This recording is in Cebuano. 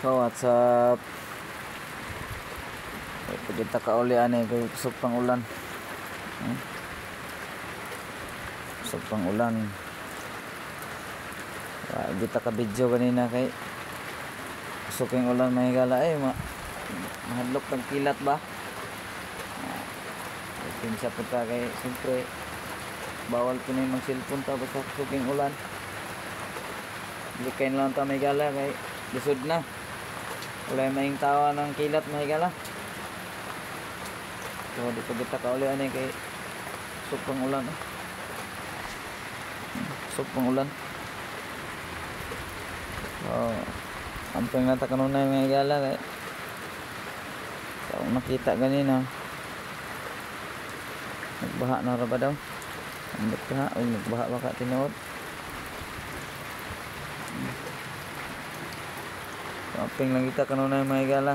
So what's up? Kita kauli ani kay kusog pang ulan. Kusog pang ulan. Wa kita ka video ganina kay kusog kayong ulan, mga higala eh, mahadlok tag kilat ba? Kinsa po ta kay siyempre bawal po na yung mag-cellphone ta basta kusog kayong ulan. Likay na lang ta, mga higala, kay lisod na. Wala yung maing tawa ng kilat, mga higala. So di pa kita kauli ani kay kusog pang ulan. Eh. Kusog pang ulan. So amping na ta kanunay, mga higala, kay sa akong nakita ganina nagbaha na ra ba daw? Ambot ka ha, o nagbaha ba ka tinuod? So, amping lang kita kanunay, mga higala.